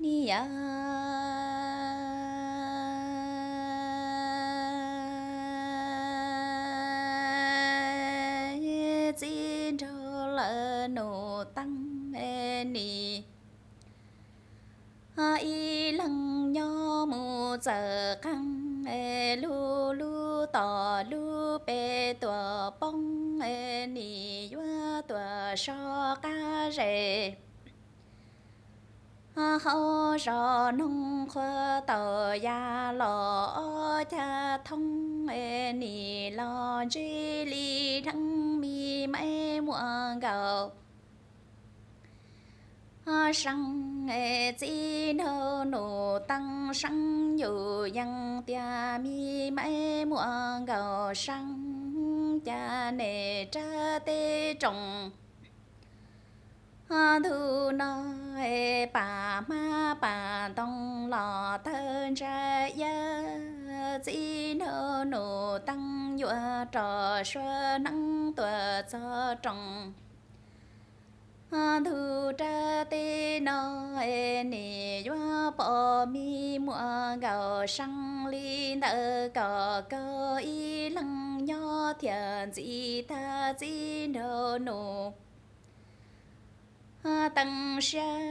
Yog txiv nraug lawv Nus Teeb nim ib leeg nyob mus txawm qeej, lub lub tom lub pem tuam poob, nim yuav tuam so qab zes. Hauv zos noog qhuav tau ya los ob cag thoob, nim los ntsib li dheev me maib muaj nkaus seeb. Txiv nraug Nus Teeb seeb yus yees tias me maib muaj nkaus seeb, cas nej rab teb roos ntug no pam hmab pam ntoo los tawg ntsa iab. Txiv nraug Nus Teeb yuav rov suav hneev tuaj txog roos ntug rab teb no, nim yuav pom me muaj nkaus seeb li ntawd kom koj ib leeg nyob thiaj ntxim tag txiv nraug Nus Teeb siab.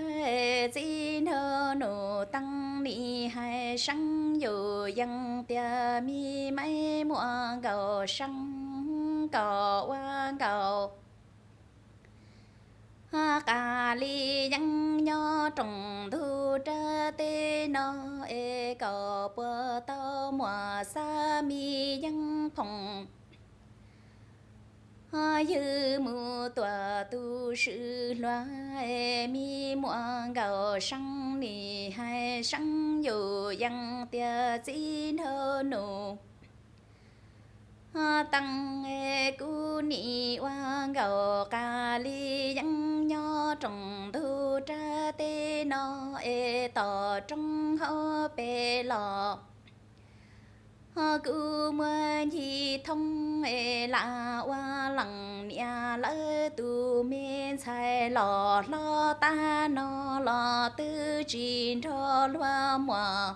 Txiv nraug Nus Teeb nim hais seeb yus yees tias me maib muaj nkaus seeb kom ua nkaus qas li yeeb nyob roos ntug rab teb no es kom puas tau muaj xab me yeeb phoom ywg mus tuam tus swm hluas. Me muaj nkaus seeb nim hais seeb yus yees tias txiv nraug Nus Teeb, kuv nim ua nkaus qas li yeeb nyob roos ntug rab teb no es tom roob hauv pes los kuv muaj ncig thoob es lam ua leej niam lawv tus me ntxhais los hlob tag no los twb tsis nrog luag muaj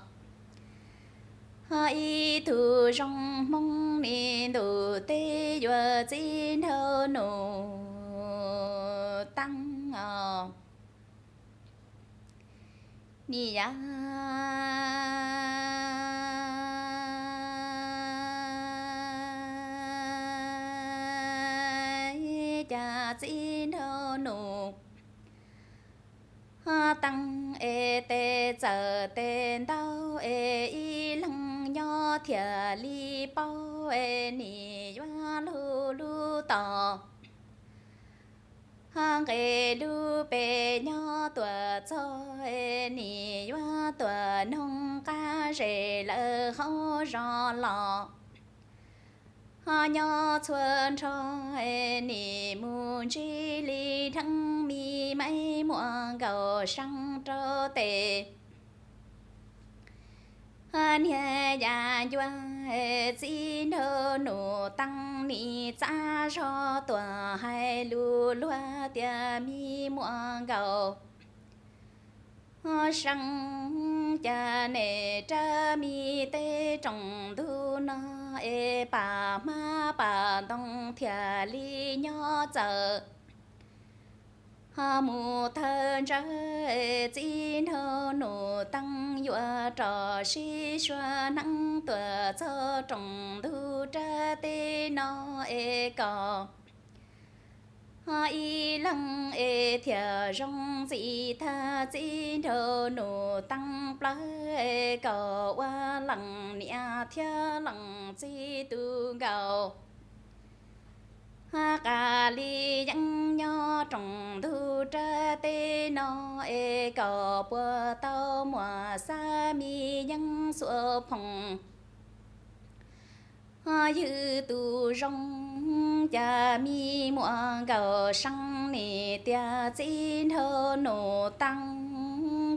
ib tug zoo Hmoob li ntuj teb yuav txiv nraug Nus Teeb os. Nim yog cas txiv nraug Nus Teeb es tes txawm tes ntau es ib leeg nyob thiaj li paub es nim yuav lug lub tom nqes lub pes nyob tuam txog es nim yuav tuam noog qab zes lawv hauv zos los. Ho nyob txhua nrho es nim mus ntsib li dheev me maib muaj nkaus seeb rau tes niag yam ncua. Txiv nraug Nus Teeb nim txav zog tuaj hais lus luag tias me muaj nkaus seeb, cas nej rab me teb roos ntug no es pam hmab pam ntoo thiaj li nyob txawm ho mus thawj ntsawj. Txiv nraug Nus Teeb yuav rov sib suav hneev tuaj txog roos ntug rab teb no es kom ho ib leeg es thiaj zoo ntxim tag txiv nraug Nus Teeb plawv es kom ua leej niam thiab leej txiv tus nkaus. Qas li yeeb nyob roos ntug rab teb no es kom puas tau muaj xab me yeeb xuam phoom ywg tus zoo, cas me muaj nkaus seeb nim tias txiv nraug Nus Teeb,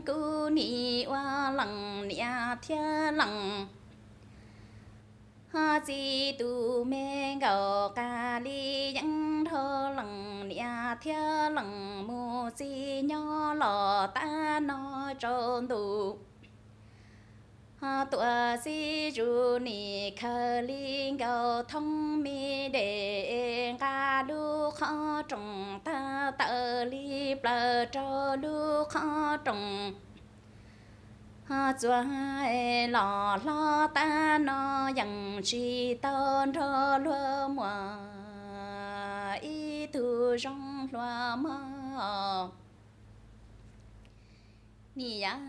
kuv nim ua leej niam thiab leej txiv tus me nkaus qas li yeeb nrog leej niam thiab lees mus txij nyob los tab no tsaus ntuj. Tuam txiv zus nim khaws li nkaus thoob me dej, nqa lub qhov rooj tag tawm li plaws rau lub qhov rooj. Txuas los hlob tab no yeej tsis tau nrog luag muaj ib tug zoo hluas mog. Nim yav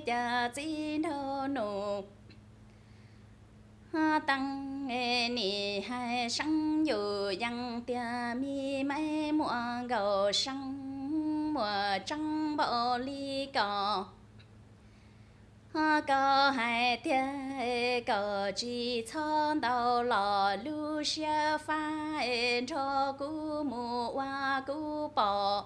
cas txiv nraug nus Teeb nim hais seeb yus yees tias me me muaj nkaus seeb muaj tseeb npaum li ko. Koj hais tiag koj tsis txhob ntau los lub siab fab nrog kuv mus ua kuv pom.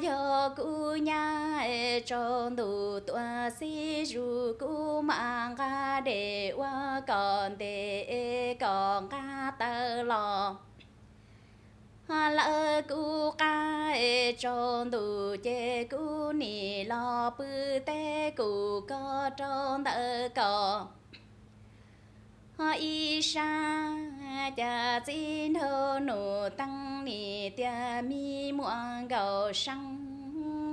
Yog kuv nyab tsaus ntuj tuam txiv zus kuv mam nqa dej ua kom ntev kom nqa taw los. Lawv kuv qab tsaus ntuj ces kuv nim los pw teb kuv koj rau ntawm koj. Ib sab cas txiv nraug nus teeb nim tias me muaj nkaus seeb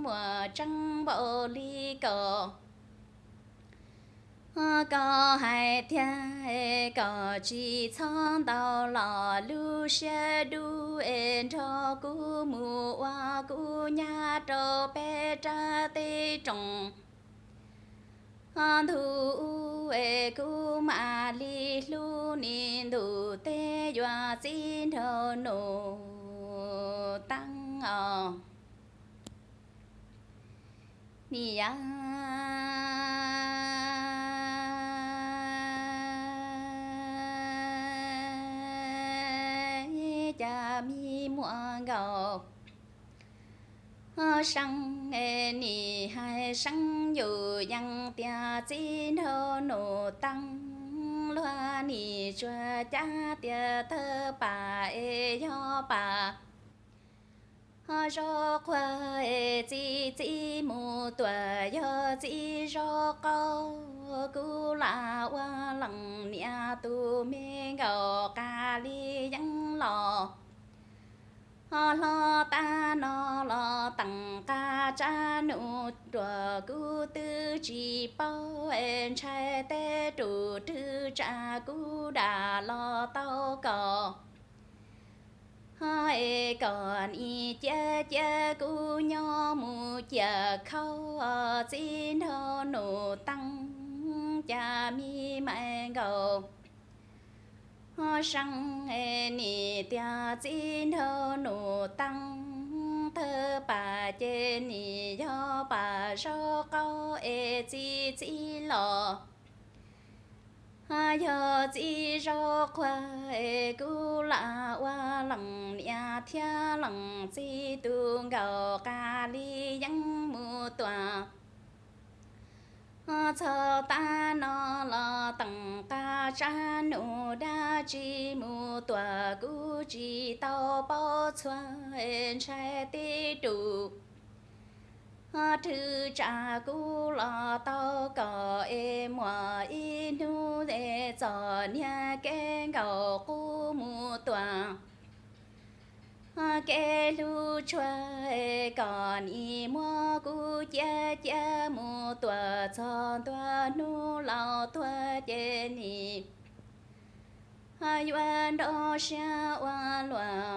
muaj tseeb npaum li ko. Koj hais tiag koj tsis txhob ntau los lub siab dub es nrog kuv mus ua kuv nyab rau peb rab teb rooj. Ntuj es kuv mam li hlub nim ntuj teb yuav txiv nraug nus teeb os. Nim yav cas me muaj nkaus seeb nim hais seeb yus yees tias txiv nraug nus teeb luag nim tsuas cab tias thawj pas es yog pas zaub quag es txiv txiv mus tuam yog txiv zaub qaub kuv lam ua leej niam tus me nkaus qas li yeeb los. Hlob tab no los teem qas tsab nus ruam kuv twb tsis paub es ntshai teb rus rwg tsam kuv dam los tau koj. Es kom nim cia cia kuv nyob mus cia khau txiv nraug nus teeb cas me me nkaus seeb nim tias txiv nraug nus teeb thawj pas ces nim yog pas zaub qaub es txiv txiv los. Yog txiv zaub quag es kuv lam ua leej niam thiab leej txiv tus nkaus qas li yeeb mus tuam. Txog tab no los teem qas tsab nus dab tsi mus tuam kuv tsis tau paub txhua ntshai teb rus rwg tsam kuv los tau koj es muaj ib hnub es txom nyem kev nkaus qub mus tuam. Kev hlub tshua es kom nim muab kuv cia cia mus tuam txog ntua hnub laus tuag ces nim yuav nrau siab ua luaj